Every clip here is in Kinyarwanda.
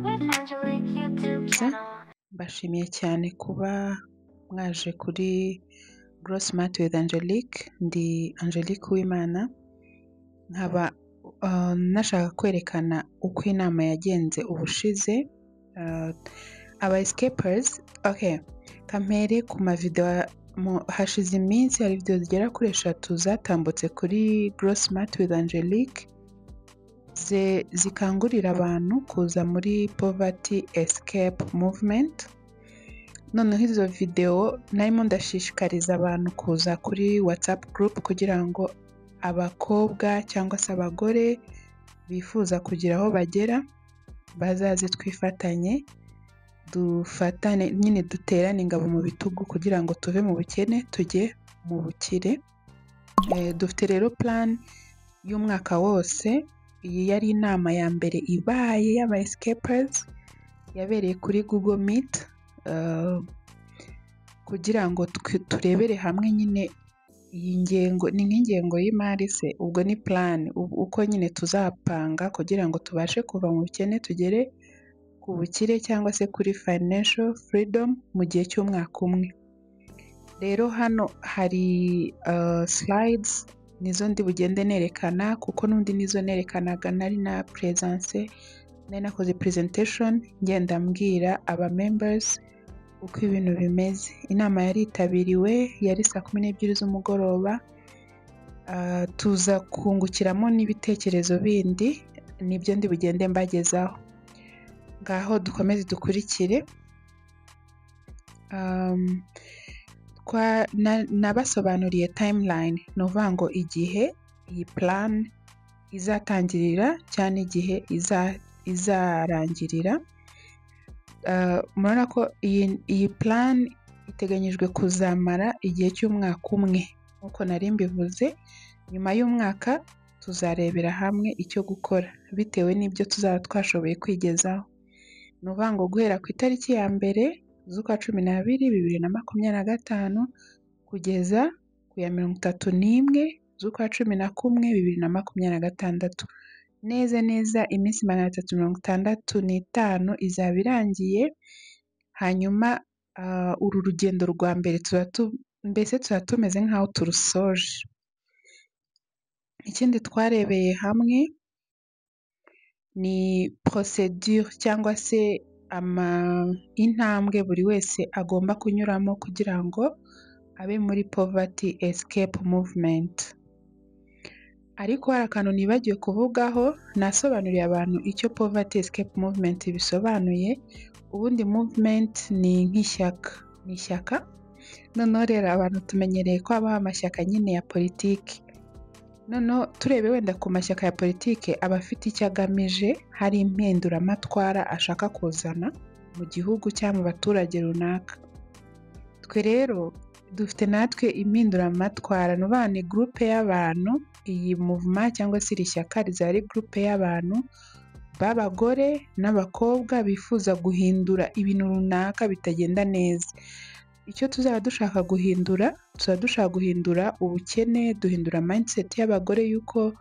with Angelique YouTube channel. Mbashimiye cyane kuba mwaje kuri Grow Smart with Angelique. Ndi Angelique Uwimana, nkaba nashaka kwerekana uko inama yagenze ubushize. Aba escapers, okay, kampere ku mavideo. Hashize iminsi hari video zigera kuri eshatu zatambutse kuri Grow Smart with Angelique zikangurira abantu kuza muri Poverty Escape Movement. Noneho izo video narimo ndashishikariza abantu kuza kuri WhatsApp group kugira ngo abakobwa cyangwa se abagore bifuza kugira aho bagera bazaze twifatanye, dufatane nyine, duterane ingabo mu bitugu kugira ngo tuve mu bukene tujye mu bukire. Dufite rero plan y'umwaka wose. Iyi yari inama ya mbere ibaye y'aba escapers, yabereye kuri Google Meet, kugira ngo turebere hamwe nyine iyi ngengo, ni nk'ingengo y'imari se, ubwo ni plan uko nyine tuzapanga kugira ngo tubashe kuva mu bukene tugere ku bukire cyangwa se kuri financial freedom mu gihe cy'umwaka umwe. Rero hano hari slides, nizo ndi bugende nerekana kuko n'undi nizo nerekanaga nari na presence, nari nakoze presentation ngenda mbwira aba members uko ibintu bimeze. Inama yaritabiriwe, yari saa 12 z'umugoroba, tuza kungukiramo n'ibitekerezo bindi, nibyo ndi bugende mbagezaho. Ngaho dukomeze dukurikire. Nabasobanuriye timeline, ni ukuvuga ngo igihe iyi plan izatangirira cyangwa igihe izarangirira. Murabona ko iyi plan iteganyijwe kuzamara igihe cy'umwaka umwe nk'uko nari mbivuze. Nyuma y'umwaka tuzarebera hamwe icyo gukora bitewe n'ibyo tuzaba twashoboye kwigezaho. Ni ukuvuga ngo guhera ku itariki ya 1 z'ukwa 12 2025 kugeza ku ya 31 z'ukwa 11 2026, neza neza iminsi 365 izaba irangiye. Hanyuma uru rugendo rwa mbere tuba mbese tuba tumeze nk'aho turusoje. Ikindi twarebeye hamwe ni procedure cyangwa se intambwe buri wese agomba kunyuramo kugira ngo abe muri Poverty Escape Movement. Ariko hari akantu nibagiwe kuvugaho. Nasobanuriye abantu icyo Poverty Escape Movement bisobanuye. Ubundi movement ni nk'ishyaka, ni ishyaka. Noneho rero abantu tumenyereye ko habaho amashyaka nyine ya politiki. Noneho turebe wenda ku mashyaka ya politiki, aba afite icyo agamije, hari impinduramatwara ashaka kuzana mu gihugu cyangwa mu baturage runaka. Twe rero dufite natwe impinduramatwara, ni ukuvuga ni groupe y'abantu. Iyi movement cyangwa se iri shyaka rizaba ari groupe y'abantu b'abagore n'abakobwa bifuza guhindura ibintu runaka bitagenda neza. Icyo tuzaba dushaka guhindura, tuzaba dushaka guhindura ubukene, duhindura mindset y'abagore yuko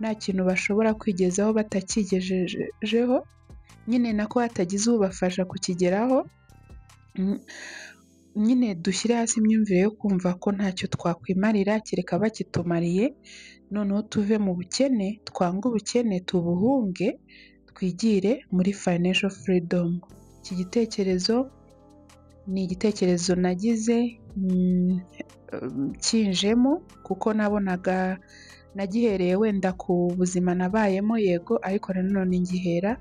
nta kintu bashobora kwigezaho batakigejejeho nyine, nako hatagize ubafasha kukigeraho. Nyine dushyire hasi imyumvire yo kumva ko ntacyo twakwimarira kereka bakitumariye. Noneho tuve mu bukene, twange ubukene, tubuhunge, twigire muri financial freedom. Iki gitekerezo ni igitekerezo nagize kinjemo kuko nabonaga nagihereye wenda ku buzima nabayemo, yego, ariko nanone ngihera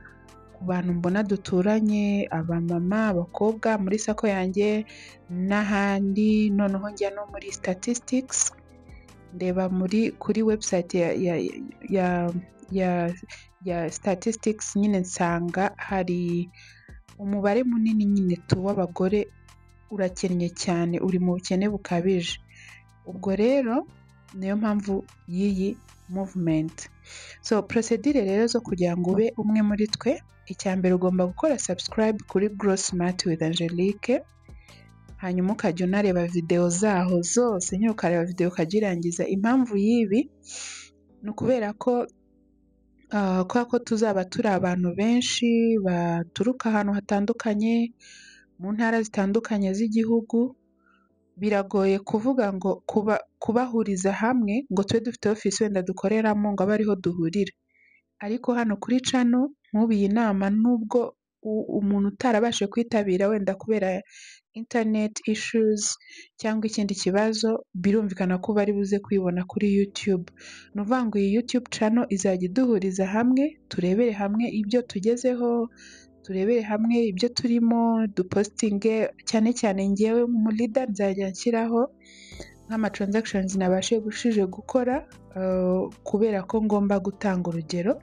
ku bantu mbona duturanye, abamama, abakobwa muri sako yanjye n'ahandi. Noneho njya no muri statistics, ndeba muri kuri website ya statistics nyine, nsanga hari umubare munini nyine tu w'abagore urakennye cyane, uri mu bukene bukabije. Ubwo rero niyo mpamvu y'iyi movement. So procedure rero zo kugira ngo ube umwe muri twe: icya mbere, ugomba gukora subscribe kuri Grow Smart with Angelique, hanyuma ukajya unareba video zaho zose nyine, ukareba video ukajya uyirangiza. Impamvu y'ibi ni ukubera ko Kubera ko tuzaba turi abantu benshi baturuka ahantu hatandukanye, mu ntara zitandukanye z'igihugu, biragoye kuvuga ngo kubahuriza hamwe ngo tube dufite ofisi wenda dukoreramo ngo abe ariho duhurira. Ariko hano kuri channel, nk'ubu iyi nama, nubwo umuntu utarabashije kwitabira wenda kubera internet issues cyangwa ikindi kibazo, birumvikana ko bari buze kuyibona kuri YouTube. Ni ukuvuga ngo iyi YouTube channel izajya iduhuriza hamwe, turebere hamwe ibyo tugezeho, turebere hamwe ibyo turimo, dupostinge. Cyane cyane njyewe nk'umu leader nzajya nshyiraho nk'ama transactions nabashije gukora, kubera ko ngomba gutanga urugero.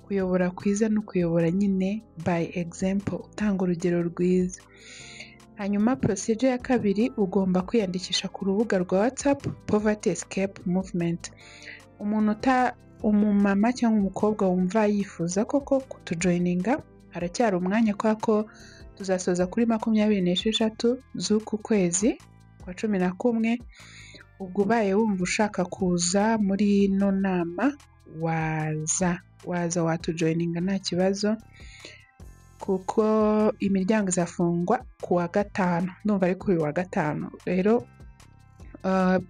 Kuyobora kwiza no kuyobora nyine by example, utanga urugero rwiza. Hanyuma procedure ya kabiri, ugomba kwiyandikisha ku rubuga rwa WhatsApp Poverty Escape Movement. Umuntu uta umumama cyangwa umukobwa wumva yifuza koko kutujoininga, haracyari umwanya, kubera ko tuzasoza kuri 26 z'uku kwezi kwa 11. Ubwo ubaye wumva ushaka kuza muri ino nama, waza watujoininga nta kibazo, kuko imiryango izafungwa ku wa gatanu, ndumva ari kuri uyu wa gatanu. Rero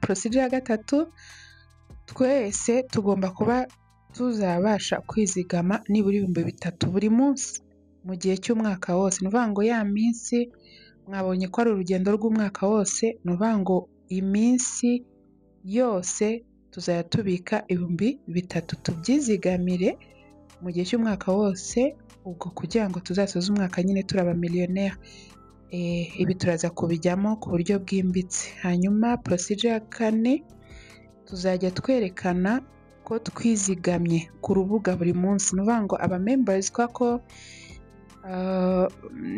procedure ya gatatu, twese tugomba kuba tuzabasha kwizigama nibura 3000 buri munsi mu gihe cy'umwaka wose. Ni ukuvuga ngo ya minsi mwabonye ko ari urugendo rw'umwaka wose, ni ukuvuga ngo iminsi yose tuzajya tubika 3000, tubyizigamire mu gihe cy'umwaka wose, ubwo kugira ngo tuzasoze umwaka nyine turi abamiliyoneri. Ibi turaza kubijyamo ku buryo bwimbitse. Hanyuma procedure ya kane, tuzajya twerekana ko twizigamye ku rubuga buri munsi. Ni ukuvuga ngo aba members, kubera ko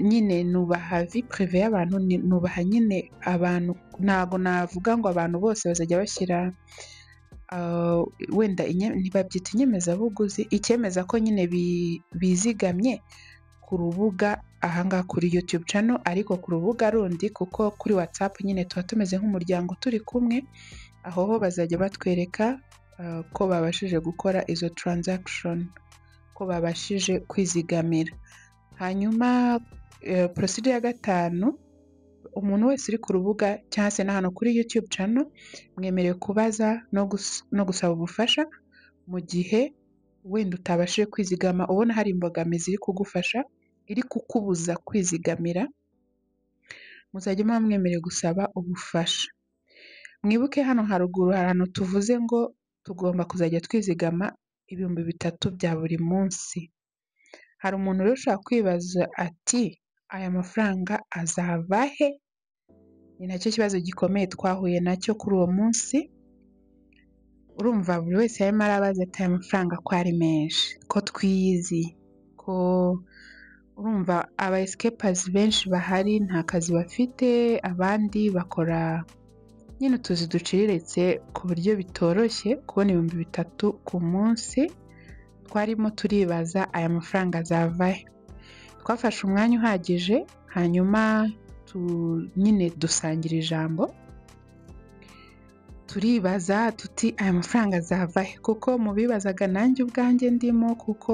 nyine nubaha vie privée y'abantu, nubaha nyine abantu, ntago navuga ngo abantu bose bazajya bashyira wenda ntibabyita inyemezabuguzi, icyemeza ko nyine bizigamye ku rubuga ahangaha kuri YouTube channel, ariko ku rubuga rundi, kuko kuri WhatsApp nyine tuba tumeze nk'umuryango turi kumwe, aho ho bazajya batwereka ko babashije gukora izo transaction, ko babashije kwizigamira. Hanyuma procedure ya gatanu, umuntu wese uri ku rubuga cyangwa se na hano kuri YouTube channel, mwemerewe kubaza no gusaba ubufasha mu gihe wenda utabashije kwizigama, ubona hari imbogamizi iri kugufasha, iri kukubuza kwizigamira, muzajya muba mwemerewe gusaba ubufasha. Mwibuke hano haruguru hari ahantu tuvuze ngo tugomba kuzajya twizigama 3000 bya buri munsi. Hari umuntu rero ushobora kwibaza ati: "Aya mafaranga azava he?" Ni nacyo kibazo gikomeye twahuye nacyo kuri uwo munsi. Urumva buri wese yarimo arabaza ati: "Aya mafaranga ko ari menshi, ko twiyizi, ko urumva aba escapers benshi bahari nta kazi bafite, abandi bakora nyine utuzi duciriritse ku buryo bitoroshye kubona 3000 ku munsi." Twarimo turibaza aya mafaranga azava he. Twafashe umwanya uhagije, hanyuma nyine dusangira ijambo, turibaza tuti: "Aya mafaranga azava he?" Kuko mu bibazaga nanjye ubwanjye ndimo, kuko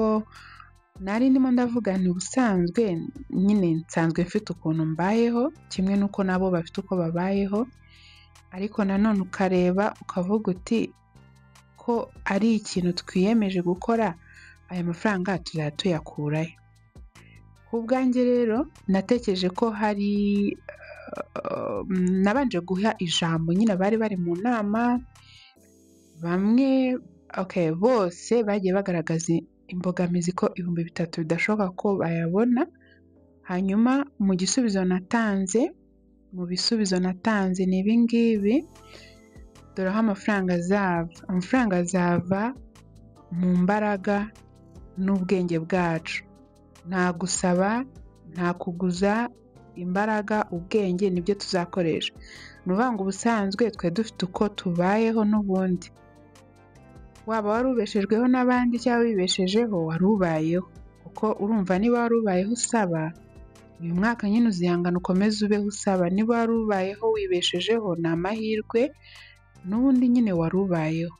nari ndimo ndavuga nti: "Ubusanzwe nyine nsanzwe mfite ukuntu mbayeho, kimwe n'uko nabo bafite uko babayeho." Ariko nanone ukareba ukavuga uti: "Ko ari ikintu twiyemeje gukora, aya mafaranga tuzajya tuyakurahe?" Ku bwanjye rero natekereje ko hari nabanje guha ijambo nyine abari bari mu nama, bamwe, okay, bose bagiye bagaragaza imbogamizi ko 3000 bidashoboka ko bayabona. Hanyuma mu bisubizo natanze ni ibi ngibi: dore aho amafaranga azava. Amafaranga azava mu mbaraga n'ubwenge bwacu, nta gusaba, nta kuguza. Imbaraga, ubwenge nibyo tuzakoresha. Ni ukuvuga ngo ubusanzwe twari dufite uko tubayeho n'ubundi, waba wari ubeshejweho n'abandi cyangwa wibeshejeho, wari ubayeho. Kuko urumva niba wari ubayeho usaba, uyu mwaka nyine uzihangana ukomeze ubeho usaba. Niba wari ubayeho wibeshejeho, ni amahirwe, n'ubundi nyine wari ubayeho.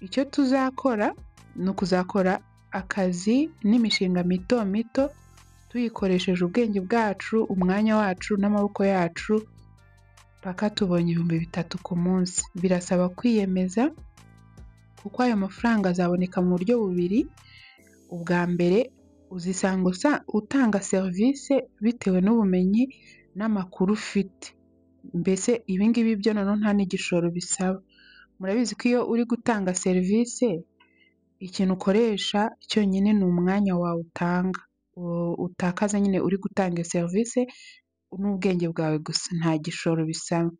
Icyo tuzakora ni ukuzakora akazi n'imishinga mito mito tuyikoresheje ubwenge bwacu, umwanya wacu n'amaboko yacu, paka tubonye 3000 ku munsi. Birasaba kwiyemeza kuko ayo mafaranga azaboneka mu buryo bubiri. Ubwa mbere, uzisanga utanga serivisi bitewe n'ubumenyi n'amakuru ufite. Mbese ibi ngibi byo noneho nta n'igishoro bisaba. Murabizi ko iyo uri gutanga serivisi, ikintu ukoresha cyonyine ni umwanya wawe utanga, utakaza nyine uri gutanga iyo serivisi n'ubwenge bwawe gusa, nta gishoro bisaba.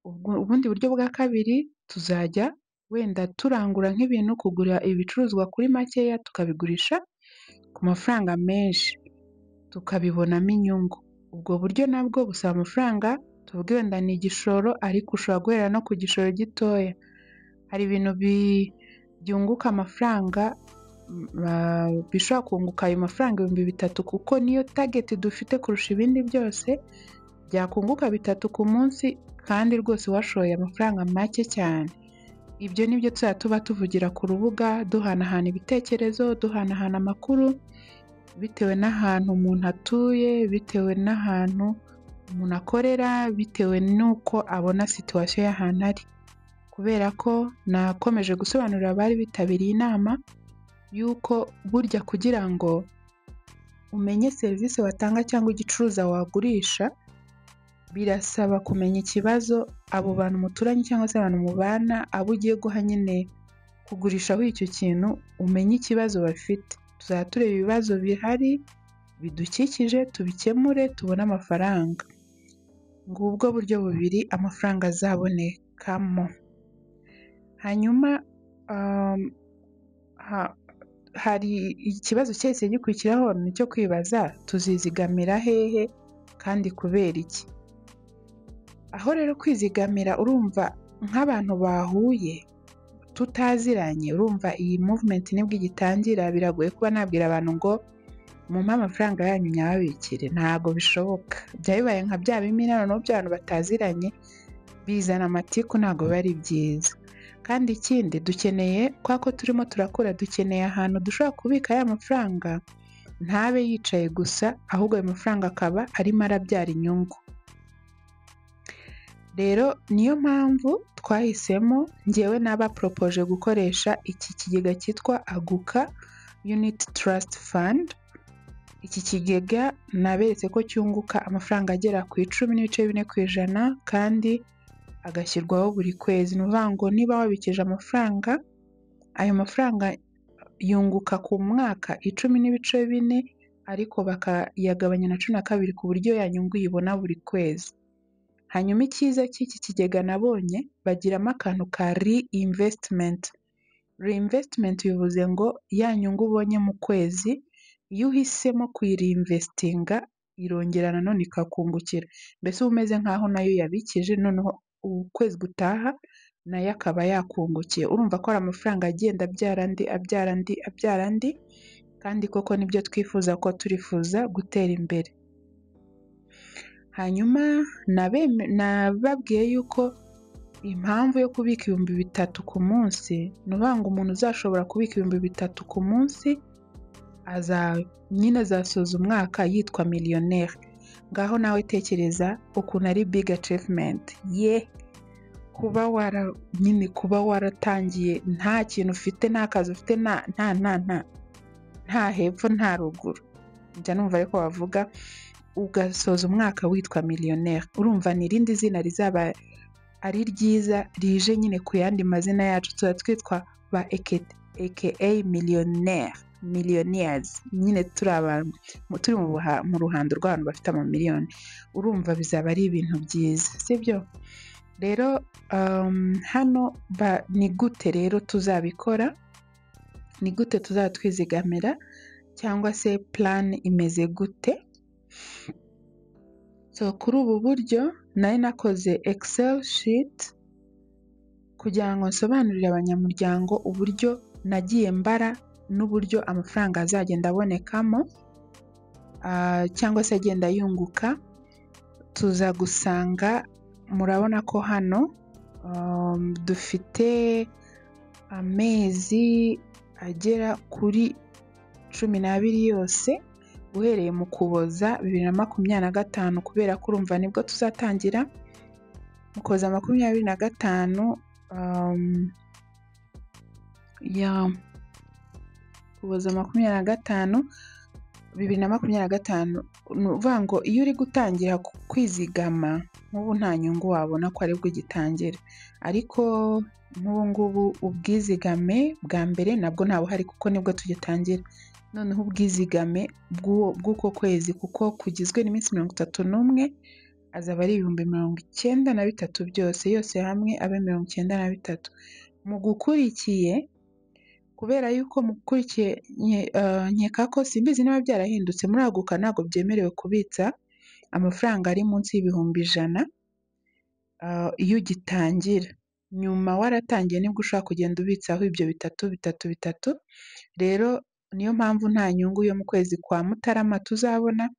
Ubundi buryo bwa kabiri, tuzajya wenda turangura nk'ibintu, kugura ibicuruzwa kuri makeya tukabigurisha ku mafaranga menshi, tukabibonamo inyungu. Ubwo buryo nabwo busaba amafaranga, tuvuge wenda ni igishoro, ariko ushobora guhera no ku gishoro gitoya. Hari ibintu byunguka amafaranga, bishobora kunguka ayo mafaranga 3000, kuko niyo target dufite kurusha ibindi byose, byakunguka 3 ku munsi kandi rwose washoye amafaranga make cyane. Ibyo ni byo tuzajya tuba tuvugira ku rubuga, duhanahana ibitekerezo, duhanahana amakuru, bitewe n'ahantu umuntu atuye, bitewe n'ahantu umuntu akorera, bitewe n'uko abona situation y'ahantu ari. Kubera ko nakomeje gusobanurira abari bitabiriye inama yuko burya kugira ngo umenye serivisi watanga cyangwa igicuruza wagurisha, birasaba kumenya ikibazo abo bantu muturanye cyangwa se abantu mubana, abo ugiye guha nyine kugurishaho icyo kintu, umenye ikibazo bafite. Tuzajya tureba ibibazo bihari bidukikije, tubikemure, tubone amafaranga. Ngubwo buryo bubiri amafaranga azabonekamo. Hanyuma hari ikibazo cyahise gikurikiraho, ni icyo kwibaza: tuzizigamira hehe kandi kubera iki? Aho rero kwizigamira, urumva nk'abantu bahuye tutaziranye, urumva iyi movement nibwo igitangira, biragoye kuba nabwira abantu ngo mumpe amafaranga yanyu nyababikire, ntabwo bishoboka. Byaba bibaye nka bya bimina noneho by'abantu bataziranye, bizana amatiku, ntabwo biba ari byiza. Kandi ikindi dukeneye, kubera ko turimo turakura, dukeneye ahantu dushobora kubika ya mafaranga ntabe yicaye gusa, ahubwo ayo mafaranga akaba arimo arabyara inyungu. Rero niyo mpamvu twahisemo, njyewe nabaporopoje gukoresha iki kigega cyitwa Aguka Unit Trust Fund. Iki kigega naberetse ko cyunguka amafaranga agera ku 10.4% kandi agashyirwaho buri kwezi. Ni ukuvuga ngo niba wabikije amafaranga, ayo mafaranga yunguka ku mwaka 10.4, ariko bakayagabanya na 12 ku buryo ya nyungu uyibona buri kwezi. Hanyuma icyiza cy'iki kigega nabonye, bagiramo akantu ka reinvestment. Reinvestment bivuze ngo ya nyungu ubonye mu kwezi, iyo uhisemo kuyireinvestinga, irongera nanone ikakungukira. Mbese uba umeze nk'aho nayo yabikije, noneho ukwezi gutaha nayo akaba yakungukiye. Urumva ko ari amafaranga agenda abyara andi, abyara andi, abyara andi, kandi koko nibyo twifuza, ko turifuza gutera imbere. Hanyuma nababwiye yuko impamvu yo kubika 3000 ku munsi, ni ukuvuga ngo umuntu uzashobora kubika 3000 ku munsi nyine azasoza umwaka yitwa millionaire. Ngaho nawe tekereza ukuntu ari big achievement ye kuba wara nyine kuba waratangiye nta kintu ufite, nta kazi ufite, nta nta nta nta nta hepfo nta ruguru, njya numva ariko bavuga, ugasoza umwaka witwa millionaire. Urumva ni irindi zina rizaba ari ryiza rije nyine ku yandi mazina yacu, tuba twitwa ba aka millionaire, millionaires nyine, turi abantu turi mu ruhando rw'abantu bafite amamiliyoni. Urumva bizaba ari ibintu byiza, sibyo? Rero hano ni gute rero tuzabikora, ni gute tuzaba twizigamira, cyangwa se plan imeze gute? So kuri ubu buryo nari nakoze Excel sheet kugira ngo nsobanurire abanyamuryango uburyo nagiye mbara n'uburyo amafaranga azagenda abonekamo cyangwa se agenda yunguka. Tuza gusanga, murabona ko hano dufite amezi agera kuri 12 yose uhereye mu Kuboza 2025, kubera ko urumva nibwo tuzatangira mu Kuboza 25, ya Kuboza 25 2025. Ni ukuvuga ngo iyo uri gutangira kwizigama nk'ubu nta nyungu wabona ko aribwo ugitangira, ariko nk'ubu ngubu ubwizigame bwa mbere nabwo ntabuhari kuko nibwo tugitangira. Noneho ubwizigame bw'uko kwezi, kuko kugizwe n'iminsi 31, azaba ari 93,000 byose, yose hamwe abe 93. Mu gukurikiye, kubera yuko mu gukurikiye nkeka ko simbizi niba byarahindutse, muri Aguka ntabwo byemerewe kubitsa amafaranga ari munsi y'100,000 iyo ugitangira. Nyuma waratangiye nibwo ushobora kugenda ubitsaho ibyo bitatu bitatu bitatu. Rero niyo mpamvu nta nyungu yo mu kwezi kwa Mutarama tuzabona,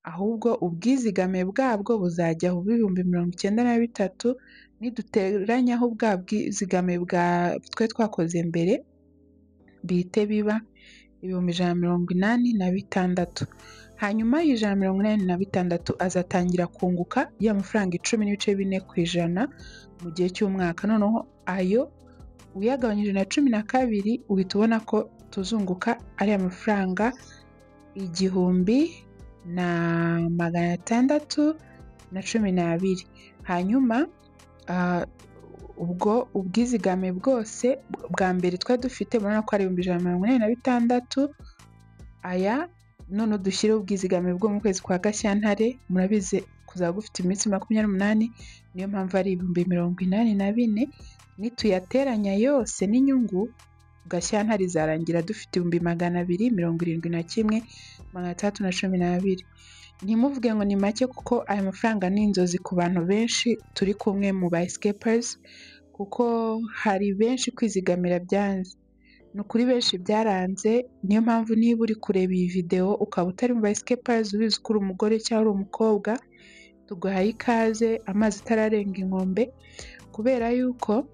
ahubwo ubwizigame bwabwo buzajya ku 93,000, niduteranyaho bwa bwizigame bwa twe twakoze mbere bihite biba 186,000. Hanyuma y'186,000 azatangira kunguka ya mafaranga 10.4% mu gihe cy'umwaka. Noneho ayo uyagabanyije na 12 uhita ubona ko tuzunguka ari amafaranga 1,612. Hanyuma ubwo ubwizigame bwose bwa mbere twari dufite murabona ko ari 186,000, aya none dushyireho ubwizigame bwo mu kwezi kwa Gashyantare, murabizi kuzaba gufite iminsi 28, niyo mpamvu ari 84,000. Nituyateranya yose n'inyungu, Gashyantare izarangira dufite 271,612. Ntimuvuge ngo ni make, kuko aya mafaranga ni inzozi ku bantu benshi turi kumwe mu ba escapers, kuko hari benshi kwizigamira byanze. Ni ukuri benshi byaranze, niyo mpamvu niba uri kureba iyi video ukaba utari mu ba escapers, ubizi ko uri umugore cyangwa uri umukobwa, tuguhaye ikaze amazi atararenga inkombe, kubera yuko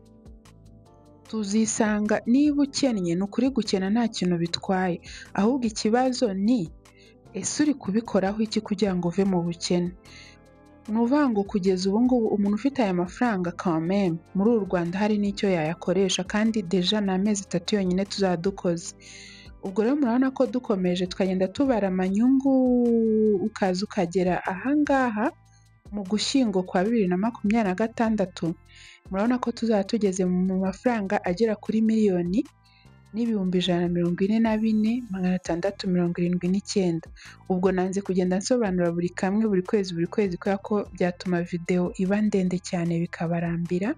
tuzisanga niba ukennye. Ni ukuri gukena nta kintu bitwaye, ahubwo ikibazo ni ese uri kubikoraho iki kugira ngo uve mu bukene. Ni ukuvuga ngo kugeza ubu ngubu umuntu ufite aya mafaranga quand même muri uru Rwanda hari n'icyo yayakoresha, kandi déjà ni amezi 3 yonyine tuzaba dukoze. Ubwo rero murabona ko dukomeje tukagenda tubara amanyungu, ukaza ukagera ahangaha mu Gushyingo kwa 2026, murabona ko tuzaba tugeze mu mafaranga agera kuri 1,144,679. Ubwo nanze kugenda nsobanura buri kamwe buri kwezi buri kwezi, kubera ko byatuma video iba ndende cyane bikabarambira,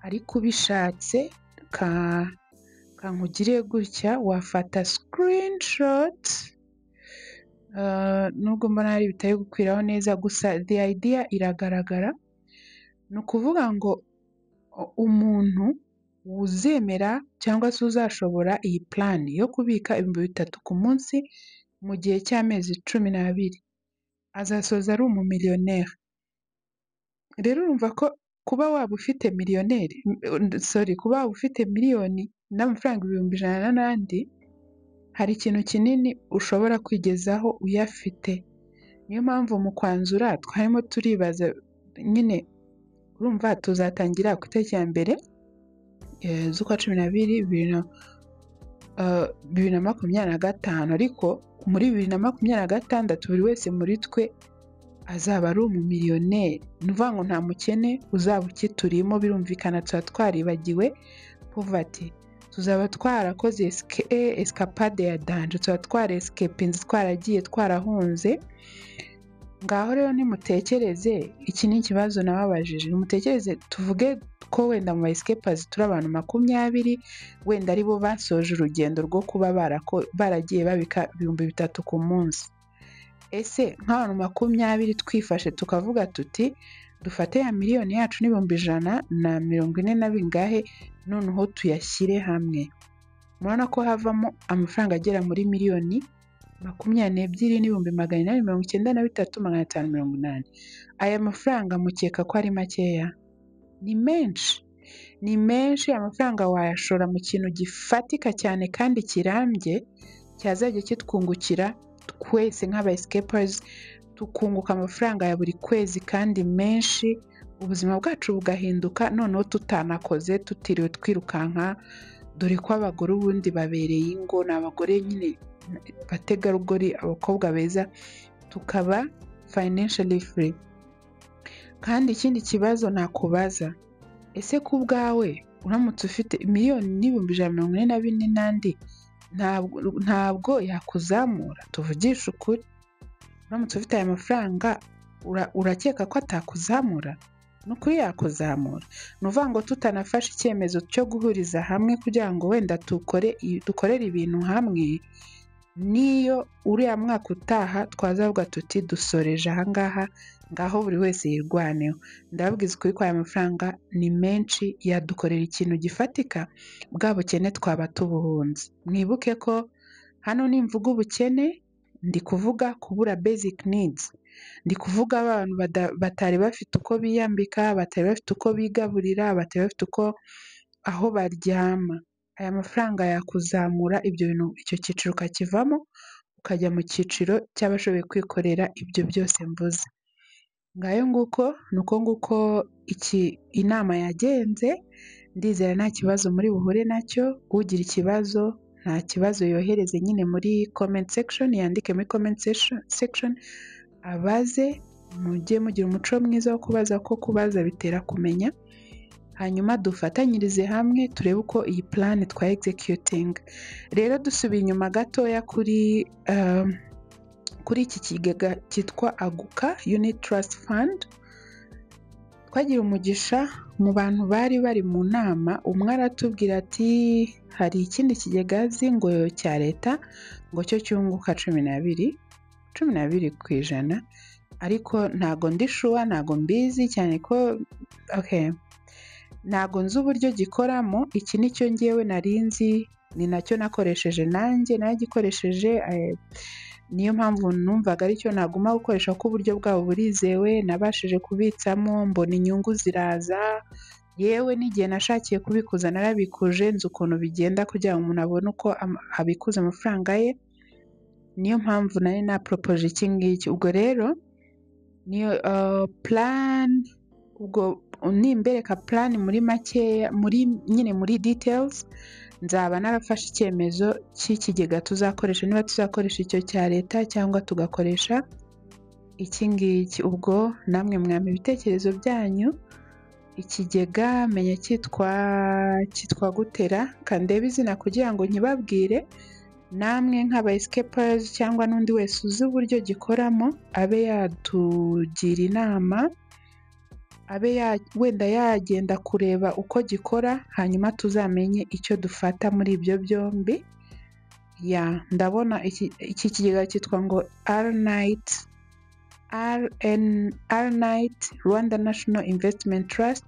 ariko ubishatse kankugire gutya wafata screenshot, nubwo mbona hari bitari gukwiraho neza, gusa the idea iragaragara. Ni ukuvuga ngo umuntu uzemera cyangwa se uzashobora iyi plan yo kubika 3,000 ku munsi mu gihe cy'amezi 12, azasoza ari umumiliyoneri. Rero urumva ko kuba waba ufite miliyoneri, sorry, kuba waba ufite miliyoni n'amafaranga 100,000 n'andi, hari ikintu kinini ushobora kwigezaho uyafite. Niyo mpamvu mu kwanzura twarimo turibaza nyine, urumva tuzatangira ku itariki ya 1 z'ukwa 12 2025, ariko muri 2026 buri wese muri twe azaba ari umumiliyoneri. Ni ukuvuga ngo nta mukene uzaba ukiturimo, birumvikana tuba twaribagiwe poverty, tuzaba twarakoze escapade ya danger, tuba twarescapinze, twaragiye, twarahunze. Ngaho rero nimutekereze, iki ni ikibazo nababajije, nimutekereze tuvuge ko wenda mu ba escapers turi abantu 20, wenda aribo basoje urugendo rwo kuba baragiye babika 3,000 ku munsi. Ese nk'abantu 20 twifashe tukavuga tuti dufate ya miliyoni yacu n'140,000 na bingahe, noneho tuyashyire hamwe, murabona ko havamo amafaranga agera muri 22,893,580. Aya mafaranga mukeka ko ari makeya? Ni menshi, ni menshi. Amafaranga wayashora mu kintu gifatika cyane kandi kirambye, Cyazajya kitwungukira twese nk'aba escapers, tukunguka amafaranga ya buri kwezi kandi menshi, ubuzima bwacu bugahinduka, noneho tutanakoze, tutiriwe twirukanka, dore ko abagore ubundi babereye ingo, ni abagore nyine bategarugori, abakobwa beza, tukaba financially free. Kandi ikindi kibazo nakubaza, ese ku bwawe uramutse ufite 1,144,000 n'andi, ntabwo yakuzamura? Tuvugishe ukuri, uramutse ufite aya mafaranga urakeka ko atakuzamura? Ni ukuri yakuzamura. Ni ukuvuga ngo tutanafashe icyemezo cyo guhuriza hamwe kugira ngo wenda dukorere ibintu hamwe, niyo uriya mwaka utaha twazavuga tuti dusoreje ahangaha, ngaho buri wese yirwaneho. Ndababwiza ukuri ko aya mafaranga ni menshi, yadukorera ikintu gifatika, bwa bukene twaba tubuhunze. Mwibuke ko hano nimvuga ubukene, ndi kuvuga kubura basic needs, ndi kuvuga abantu batari bafite uko biyambika, batari bafite uko bigaburira, batari bafite uko aho baryama. Aya mafaranga yakuzamura ibyo bintu, icyo cyiciro ukakivamo, ukajya mu cyiciro cy'abashoboye kwikorera ibyo byose mvuze. Ngayo nguko, ni uko nguko iki inama yagenze, ndizera nta kibazo muri buhure nacyo. Ugira ikibazo nta kibazo yohereze nyine muri comment section, yandike muri comment section abaze, mujye mugira umuco mwiza wo kubaza, ko kubaza bitera kumenya. Hanyuma dufatanyirize hamwe turebe uko iyi plan twa executing. Rero dusubiye inyuma gatoya kuri iki kigega cyitwa Aguka Unit Trust Fund, twagira umugisha mu bantu bari bari mu nama, umwe aratubwira ati hari ikindi kigega azi ngo cya leta, ngo cyo cyunguka 12%, ariko ntago ndi sure, ntago mbizi cyane ko okay, ntago nzi uburyo gikoramo. Iki nicyo ngewe nari nzi, ni nacyo nakoresheje nanjye naragikoresheje, niyo mpamvu numvaga aricyo naguma gukoresha kuko uburyo bwabo burizewe. Nabashije kubitsamo mbona inyungu ziraza, yewe n'igihe nashakiye kubikuza narabikuje, nzi ukuntu bigenda kugira ngo umuntu abone uko abikuza amafaranga ye, niyo mpamvu nari naporopoje iki ngiki. Ubwo rero niyo plan, ubwo nimbereka plan muri makeya, muri nyine muri details, nzaba narafashe icyemezo cy'ikigega tuzakoresha, niba tuzakoresha icyo cya leta cyangwa tugakoresha iki ngiki. Ubwo namwe mwampa ibitekerezo byanyu. Ikigega menya cyitwa gutera, kandebe izina kugira ngo nkibabwire, namwe nk'aba escapers cyangwa n'undi wese uzi uburyo gikoramo abe yatugira inama, abe wenda yagenda kureba uko gikora, hanyuma tuzamenye icyo dufata muri ibyo byombi. Ya ndabona iki kigega cyitwa ngo RNIT, RN, RNIT, Rwanda National Investment Trust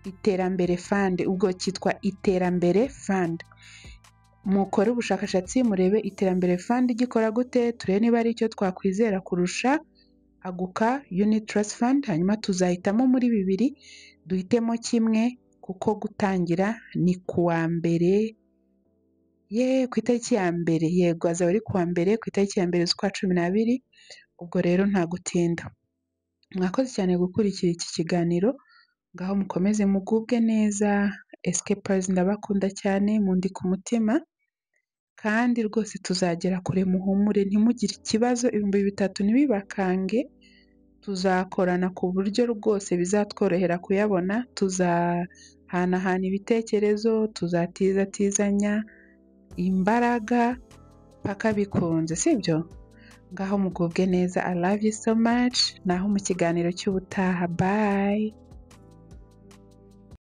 Iterambere Fund. Ubwo cyitwa Iterambere Fund. Mukore ubushakashatsi murebe Iterambere Fund gikora gute, turebe niba ari icyo twakwizera kurusha Aguka Unit Trust Fund, hanyuma tuzahitamo muri bibiri duhitemo kimwe, kuko gutangira ni kuwa mbere, ye ku itariki ya mbere, yego azaba ari kuwa mbere ku itariki ya 1 z'ukwa 12. Ubwo rero nta gutinda. Mwakoze cyane gukurikira iki kiganiro, ngaho mukomeze mugubwe neza. Escapers ndabakunda cyane, mundi ku mutima, kandi rwose tuzagera kure, muhumure ntimugire ikibazo, 3000 ntibibakange, tuzakorana ku buryo rwose bizatworohera kuyabona, tuzahanahana ibitekerezo, tuzatizatizanya imbaraga paka bikunze, sibyo? Ngaho mugubwe neza, I love you so much, naho mu kiganiro cy'ubutaha, bye.